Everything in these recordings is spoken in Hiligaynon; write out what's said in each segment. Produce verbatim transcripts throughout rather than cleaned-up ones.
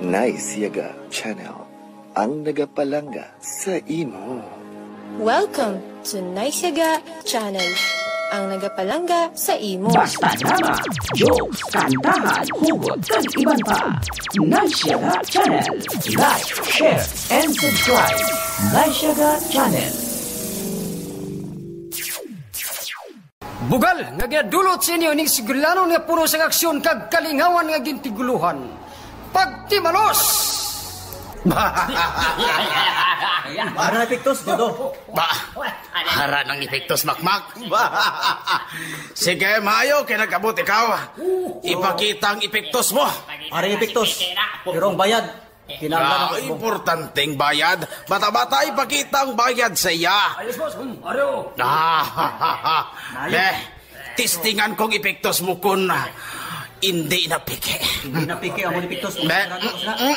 Nice Yaga Channel, ang nagapalangga sa imo. Welcome to Nice Yaga Channel, ang nagapalangga sa imo. Basta drama, jokes, kantahan, hugot, kag iban pa. Nice Yaga Channel. Like, share, and subscribe. Nice Yaga Channel. Bugal nga ginadulot sa inyo ning sugilanon nga puno sang aksyon kag kalingawan nga gintigulohan. Pagtimalos! Para epektos, Godo. Ba, hara ng epektos, Makmak. Ba, sige, maayo kay nag-abot ikaw. Ipakita ang epektos mo. Para epektos. Pero ang bayad, kinahanglan Ah, ako subong. Importanteng bayad. Bata-bata, ipakita ang bayad sa iya. Ayos, boss. Hmm, areo. Ah, Ayos. Be, testingan kong epektos mo kun, ah, hindi na piki. Hindi na piki ang epektos. Be, Sarado ko sila. Mm-mm.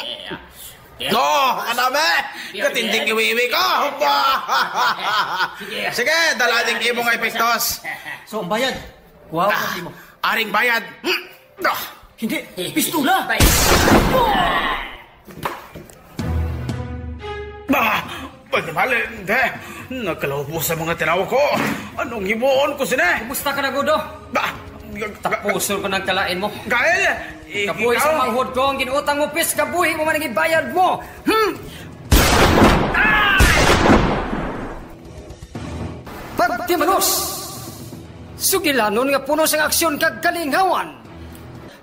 No, ano, be? Katinding iwiwi ko. Ba? Sige. Sige, dala din imo nga epektos. So, ang bayad, kuha ko Ah, mo. Aring bayad. Hmm. Ah. Hindi, pistola! Bah! Pwede mali, hindi. Nagkalaupos sa mga tinawa ko. Anong himuon ko sini? Kumusta ka na, Godo? Bah! Tapuson ko ng kalain mo. Gael! Kabuhi sa manghod ko ang ginutang mo, pis, kabuhi mo man ang ibayad mo. Hmm? Pagtimalos! Sugilanon nga puno sang aksyon kag kalingawan.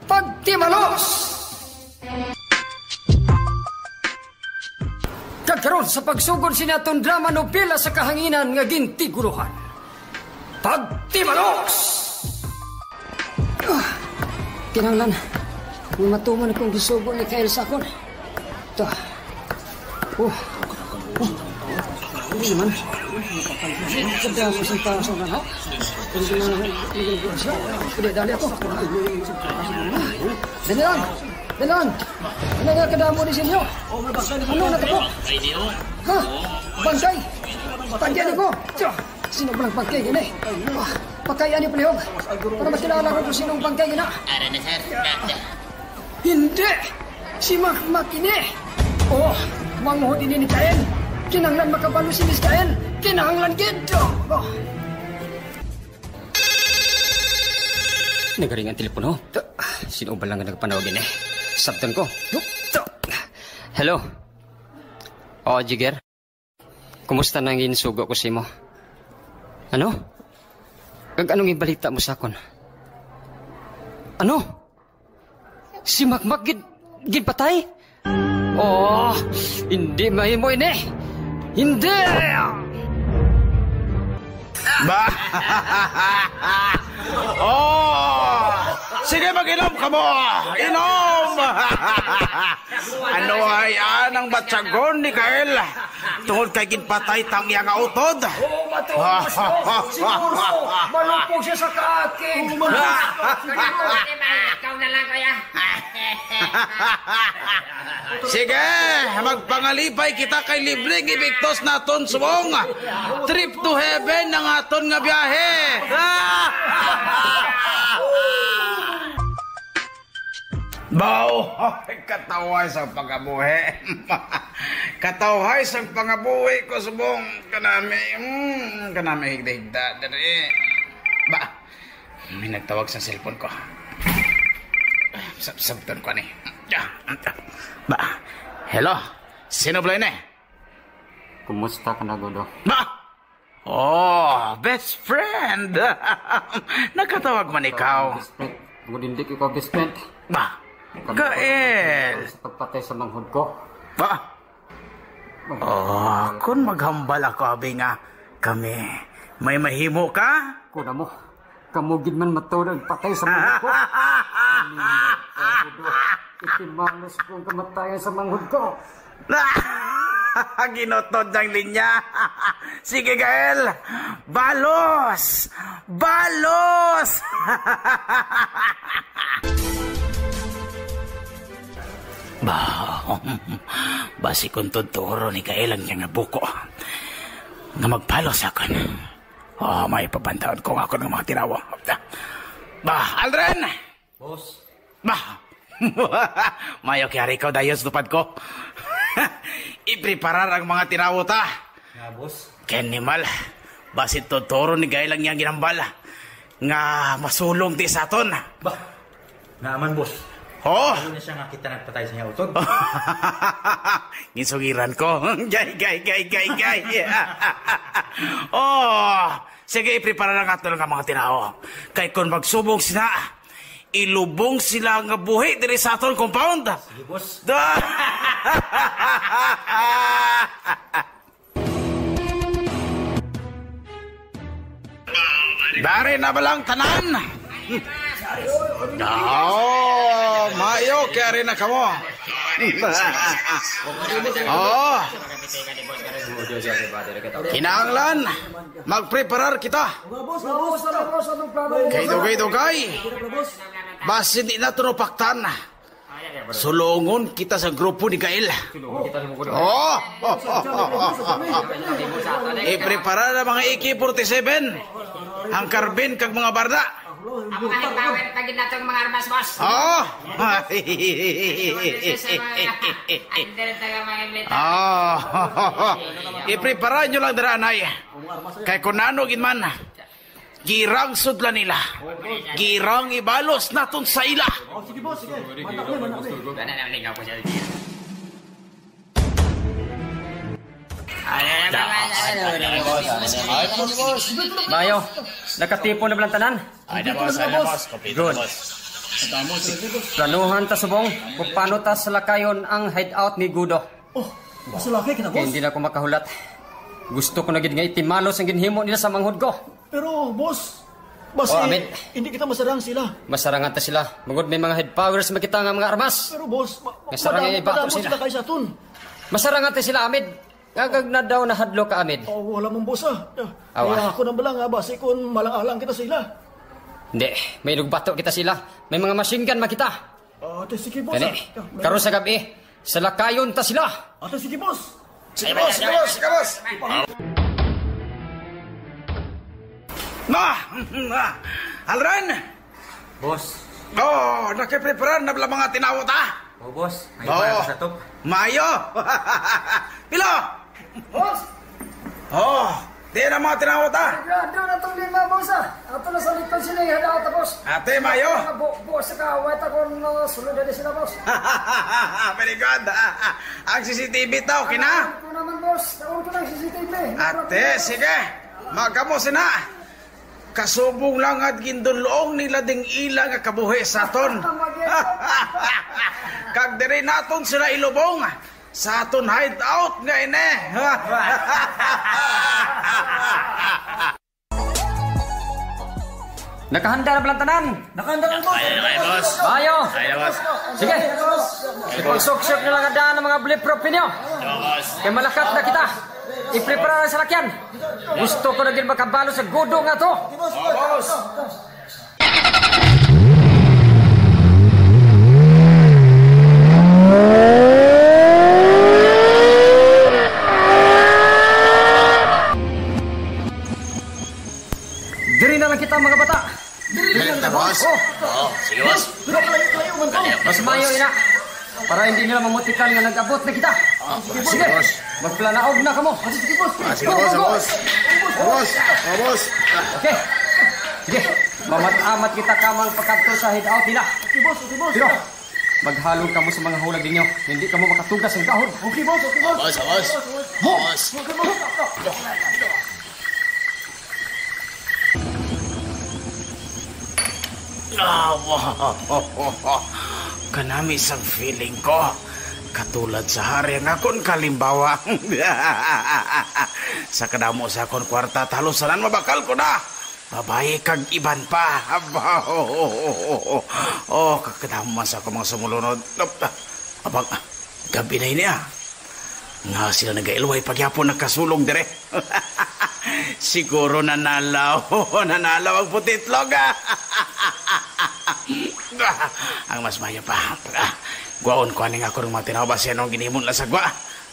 Pagtimalos! Kag karon sa pagsugod sini aton drama nobela sa kahanginan nga gintigulohan. Pagtimalos! Ah, kinahanglan nga matuman akong gisugo ni Kyle sa akon. Ito. Oh. Oh. Hindi naman. Kada mo sa taas ng ano? Hindi, dali ako. Dali lang. Dali lang. Ano nga kadamo ni sinyo? Ano na to? Ha? Bangkay? Bangkay ko? Tiyo, sino ba ang bangkay gini? Ah, pagkaya ni Palihog. Para makilala ko kung sinong bangkay gina. Ara na, sir. Hindi! Si Makmak ini! Oh, manghod ini ni Kael! Kinahanglan makabalo si Miss Kael! Kinahanglan gid! Oh. Nagaring ang telepono. Sino ba lang ang nagpanawag ini? Sabtan ko. Hello? Oh, Jigger? Kumusta nang ginsugo ko sa imo? Ano? Kag anong ibalita mo sa akon? Ano? Si Makmak gin-, ginpatay? Oh, hindi mahimo ini. Hindi! Ba? Oh! Sige, mag-inom ka mo! Inom! Ano ay anang batyagon ni Kael? Tungod kay ginpatay tang iya nga utod. Oo, matuod siya. Siguro, malupog siya sa kaakig. Ikaw na lang, kuya. Sige, magpangalipay kita kay libreng ibiktos naton subong. Trip to heaven ang aton nga biyahe. Baw, katawhay sa pangabuhi. Katawhay sa pangabuhi ko subong kanami. Mm, kanami higda-higda diri. Ba, may nagtawag sa cellphone ko. Sab-, sabton ko ni. Ba, hello? Sino ba ni? Kumusta ka na, Godo? Ba? Oh, best friend! Nakatawag man ikaw. Best friend. Tungod hindi ko ikaw best friend. Ba? Kami Gael! Sa pagpatay sa manghod ko. Ba? Oh, kung maghambal ako, abi nga, kami, may mahimo ka? Kuna mo, kamo gid man matuod ang patay sa manghod ko. Itimanos ko ang kamatayan sa manghod ko. Ginutod ng linya. Sige, Gael. Balos! Balos! Ba, basi kung tuturo ni Gael ang iyang buko nga magbalos sa akon. Oh, may pabantaon ko nga ako ng mga tinawa. Ba, Aldrin! Boss. Ba, Mayo kay ari ka dayon sa tupad ko. Ipreparar ang mga tinawo ta. Nga, boss? Kay animal, basin tuturon ni Gail ang iyang ginambal nga masulong ti sa aton. Ba? Nga man, boss. Oh! Ano na siya nga kita nagpatay sa niya utod? Ginsugiran ko. Gay, gay, gay, gay, gay. Oh! Sige, iprepara lang ato nga mga tinawo. Kay kung magsubong sila, ilubong sila nga buhi diri sa aton compound. Sige, boss. Da- Dari na ba lang tanan? Oh, mayo kay ari na kamo. Oh. Kinahanglan magpreparar kita. Kay dugay-dugay, basi di na to napaktan. Sulungon kita sa grupo ni Gael. Oh! Iprepara na mga A K forty-seven, ang karbin kag mga barda. Ang mga high power pa gid natong mga armas, boss. Oh! Sa mga under taga mga military. Oh! Iprepara nyo lang dira, anay. Kay kung ano gid man, girang sudlan nila. Girang ibalos naton sa ila. Oh, sige, boss, sige. Mantak na, mantak na. Wala na, wala na, boss. Mayo, nakatipon na ba lang tanan? Ay, na, boss, ay, na, boss. Kompleto na, Good. Boss. Planuhan ta subong kung paano ta salakayon ang hideout ni Gudo. Oh, masulakay kita, boss. Kay hindi na ako makahulat. Gusto ko na gid nga itimalos ang ginhimo nila sa manghod ko. Pero, boss, basi Oh, Amid. hindi kita masarang sila. Masarangan ta sila. Bangod may mga head powers man kita nga mga armas. Pero, boss, ma- ma- Masarang madamo, iba madamo sila. sila kay sa aton. Masarangan ta sila, Amid. Nga kag na daw nahadlok ka, Amid. Oh, wala mong boss, ah. Awa. Kaya ako nang bala nga, basi kung malang-alang kita sila. Hindi, may inugbato kita sila. May mga machine gun man kita. Ah, ate, sige, boss, Gani, ah. karon sa gabi, salakayon ta sila. Ate, sige, boss. Sige, boss, sige, boss, sige, boss. Ma! Ma! Alren! Boss. Oh, nakipreparar na bala mga tinawo ta? Oh, boss. May Oh. para sa top. Mayo! Pilo! Boss! Oh, di na mga tinawo ta? Grabe na itong lima, boss, ah. Ato na sa likod sila, ihadaan ta, boss. Ate, mayo! Mga bu- buwas sa kawat ako, no, sulod na sila, boss. Very good. Ang C C T V to, okay na? Ano ko naman, boss? Taon ko ng C C T V. Ate, sige. Magkamo sina. Kasubong lang at gindulong nila ding ila nga kabuhi sa aton. Kag diri naton sila ilubong sa aton hideout nga ini. Nakahanda na ba lang tanan? Nakahanda na, boss. Ay, ay, boss. Bayo. Ay, boss. Sige. Ipagsuksok na lang ang daan ng mga bulletproof ninyo. Yo, boss. Kay malakat na kita. Iprepara ang salakyan. Gusto ko na gid makabalo sa gudo nga to. Yo, boss. Diri na lang kita, mga bata. Diri na, boss. Oh. Oo, sige, boss. Pero kalayo-kalayo man to. Mas mayo ina. Para hindi nila mamutikal nga nag-abot na kita. Ah, sige, boss. Magplanaog na kamo. Ah, sige, boss. Ah, sige, Go, boss, go, go. boss. Boss, ah, boss. Okay. Sige. Mamat-amat kita kamang pagkadto sa hideout nila. Okay, boss. Okay, boss. Pero, maghalong kamo sa mga hulag ninyo. Hindi kamo makatugas ang dahon. Okay, boss. Okay, boss. Boss, boss. Boss. Boss. Okay, boss. Ah, wow. Kanami sang feeling ko. Katulad sa hari ang akon kalimbawa. Sa kadamo sa akon kwarta, halos tanan mabakal ko na. Babayi kag iban pa. Abaw. Oh, kakadamo man sa akong mga sumulunod. Abang, gabi na ini, ah. Nga sila nagailway pagyapon nagkasulong dire. Siguro nanalaw. Nanalaw ang putitlog, ah. Ang mas maayo pa, ah, guwaon ko ani nga ako ng mga tinawa, basi anong ginhimo nila sa gwa.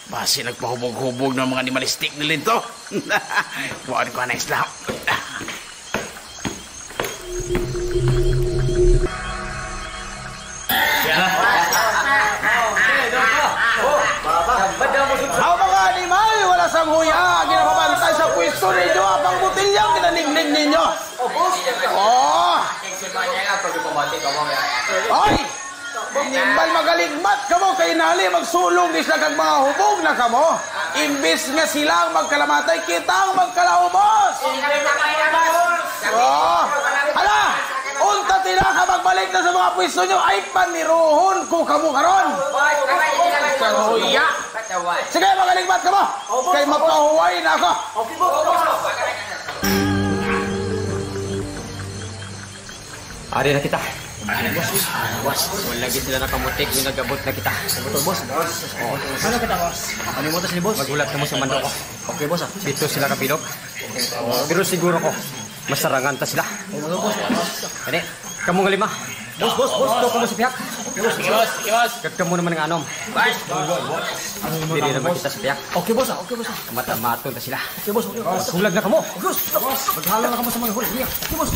Basi nagpahubog-hubog ng mga animalistic nila ito. Guwaon ko ani isla. Kuya, ginapabantay sa pwesto ninyo, abang botelya ang ginaniglig ninyo. Oh, boss. Oh. Ay! Nimbal magaligmat kamo, kay nali magsulong ni sila kag mga hubog na kamo. Imbis nga sila ang magkalamatay, kita ang magkalaubos. Oh. Hala! Unta tila ka magbalik na sa mga pwesto nyo, ay paniruhon ko kamo karon. Kaluya! Sige, magaligmat kamo. Kay mapahuway na ako. Okay, boss. Ari na kita. Ari, boss. Boss, wala gid sila nakamutik, may nagabot na kita. Boss, boss. Oh. Ano kita, boss? Ano mo to sila, boss? Maghulat kamo sa mando ko. Okay, boss, ah. Dito sila kabilog. Pero siguro ko, masarangan ta sila. Ano, boss? Kani, kamo nga lima. Boss, boss, boss, ito kamo sa pihak. Boss, boss, boss. Kat kamo naman nga anom. Dili naman kita sa pihak. Okay, boss, ah. Okay, boss, ah. Mata-maton ta sila. Okay, boss, okay, boss. Hulag na kamo. Okay, boss. Maghala na kamo sa mga hulag niya. Okay, boss.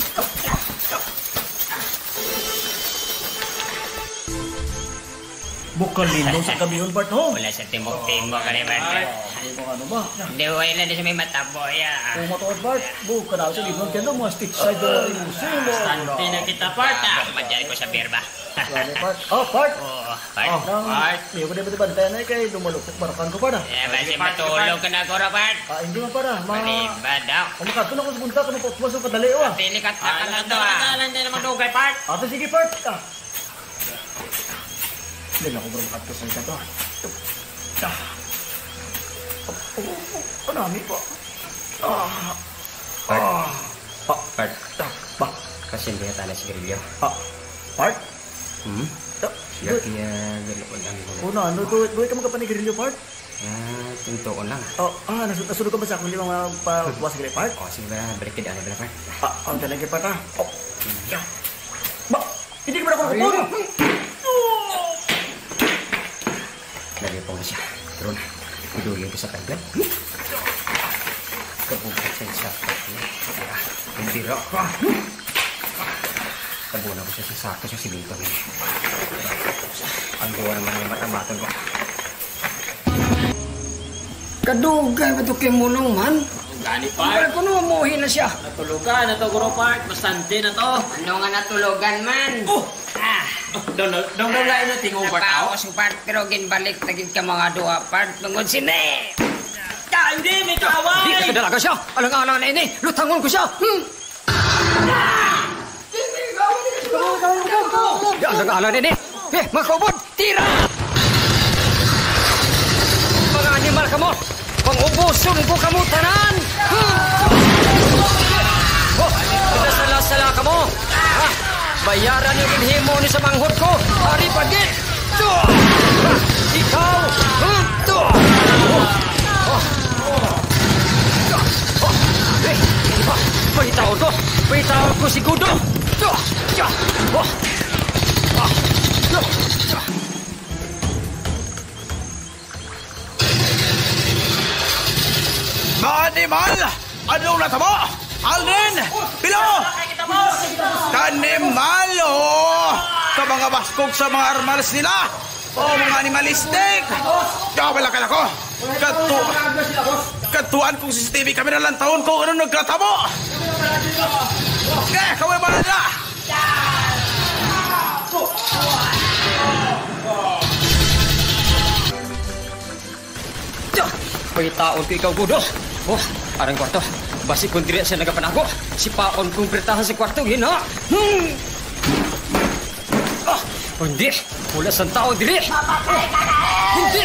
Bukal lindo sa kabihon, Bart, no? Wala sa timok-timok ka rin, Bart. Ay, di ba, ano ba? Hindi, wala na siya may matabo, ya. Kung matuod, Bart, bukal na sa lindo, kaya daw mga stick side na rin. Bastante na kita, Bart, ah. Madyan ko sa beer ba? Wala, Bart. Oh, Bart. Oo, Bart. Oh, Bart. May ko na ba, Bart? Kaya na, kay lumalukok, barakan ko, Bart, ah. Eh, basi matulog ka na, Goro, Bart. Ah, hindi man, Bart, ah. Ma- Mali ba daw? Kung makadto na ko sa punta, kung magpapwas ang kadali, oh, ah. Pili ka, taka na to, ah. Alam niya na magdugay, Bart. Ah, sige, Bart. Ah. Hindi na ako bro makadto sa ikato. Ah. Oh, oh, oh, ano, ami po? Ah. Part. Ah. Pa, part. Ah, ba? Kasi hindi na tayo sigarilyo. Ah. Part? Hmm? Ah, Siya du- kaya ganoon ang Una, ano, duway, duway ka magkapanigrilyo, part? Ah, tuntuon lang. Oh, ah, nasu- nasunod ka ba sa akong limang mga pa-, buwas gani, part? Oh, sige ba, balik ka daan, bala, part. Ah, ang talaga, part, ah. Oh. Yeah. Ba, hindi ka ba ako nakupon? Lagi po nga siya. Pero na, iduyo ko sa tanggal. Kabugat sa isa. Hindi ra. Tabunan ko siya sa sako sa simento, eh. Ang buwan naman yung matamaton ko. Kadugay ba to kay Mulong, man? Gani, Part. Ang kuno, mamuhi na siya. Natulogan na to, Guro Part. Bastante na to. Ano nga natulogan, man? Oh! Ah! Oh, dong, dong, dong, dong, lain ang tingog, Part, oh. Napaos ko, Part, pero ginbalik na gid ka mga duha, Part. Tungod sini. Ah, hindi, may kaaway. Di ka dalaga siya. Alang-alang na ini. Lutangon ko siya. Hmm. Yan ang ala nini. Eh, mga kaubod, tira! Mga animal kamo, pangubuson ko kamo tanan! Oh, pinasala-sala kamo! Ha? Bayaran yung ginhimo ni sa manghod ko, ari pa gid! Ikaw! Ito! Pahitaon ko! Pahitaon ko si Gudo! Mga animal! Anong natabo? Alden! Pilo! Kanimalo! Ka mga baskog sa mga armals nila! Oh, mga animalistic! Daw, wala ka na ko! Kadtu-, kadtuan kong C C T V camera lang taon ko, ano nagkatabo? Eh, kaway ba na? Tiya! Pangitaon ko ikaw, Gudo. Oh, arang kwarto. Basi kung diri siya nagapanago, sipaon kong pirtahan sa kwarto, gina. Hmm. Ah, hindi. Wala sang tao diri. Mapatay ka na! Hindi.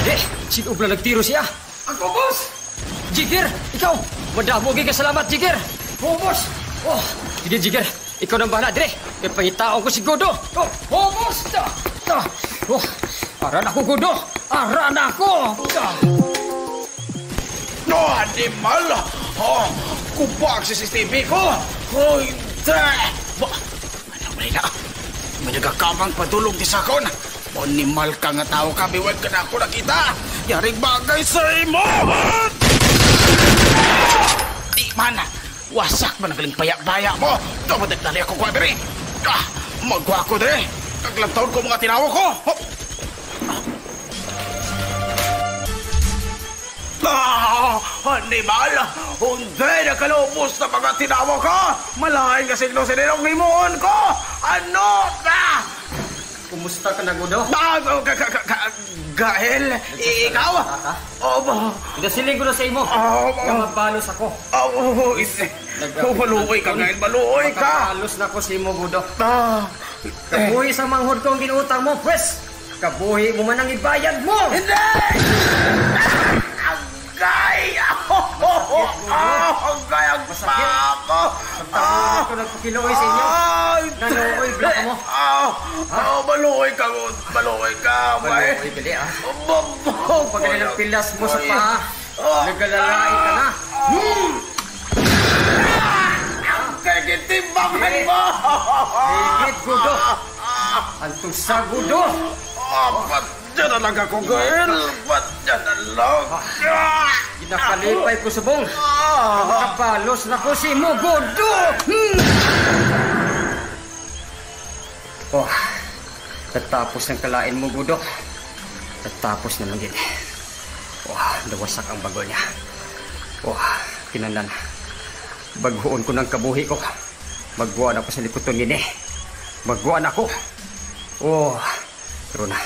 Hindi. Sino ba nagtiro siya? Ako, boss! Jigger, ikaw! Madamo gid ka salamat, Jigger! Oh, boss! Oh, sige, Jigger. Ikaw nang bahala dire. Kay pangitaon ko si Gudo. Oh, oh, boss! Ta, ta. Oh, ara na ko, Gudo! Ara na ko! Ta. No, animal! Oh, kubag si C C T V ko! Oh, hindi! Ba, ano ba na? May nagakamang padulong di sa akon. Animal ka nga tawo ka, biwag ka na ako nakita. Yaring bagay sa imo! Di man, wasak man ang galing paya-paya mo. Dumadag na niya ako kwa diri. Ah, magwa ko diri. Kaglantawon ko mga tinawo ko. Hop. Ah, animal! Hindi na kalubos na mga tinawa ka! Malain ka siglo sa nilang himuon ko! Ano na? Kumusta ka na, Gudo? Ah, ka, ka, ka, ka, Gael, ikaw? Ka? Oh, ba? Nagasiling ko na sa imo. Oh, Nga mabalos ako. Oh, is, oh, maluoy ka, Gael, maluoy ka. Makabalos na ko sa imo, Gudo. Ah, Kabuhi sa manghod ko ang ginutang mo, pwes. Kabuhi mo man ang ibayad mo. Hindi! Agay! Agay! Ang Masakit. paa ko! Ang taon ko nagpakiluoy sa inyo. Ay! Naluoy, bla ka mo. Ah! Ah, maluoy ka, maluoy ka, bay. Maluoy, gali, ah. Mabog Pag ng pilas mo sa paa, Ah. nagalalain ka na. Hmm. Ang kagitibangan mo! Higit, Gudo. Ang tusa, Gudo. Ah, patya na lang ako, girl! Patya na lang! Ah! Ginakalipay ko subong. Ah! Makabalos na ko sa imo, Gudo. Hmm. Oh, natapos ang kalain mo, Gudo. Natapos na lang gid. Oh, nawasak ang bagol niya. Oh, kinahanglan. Bag-on ko ng kabuhi ko. Magwa na ko sa likuton nini. Magwa na ko. Oh, pero na.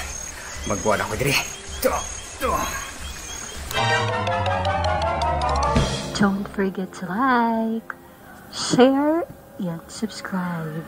Magwa na ko diri. To, to. Don't forget to like, share, and subscribe.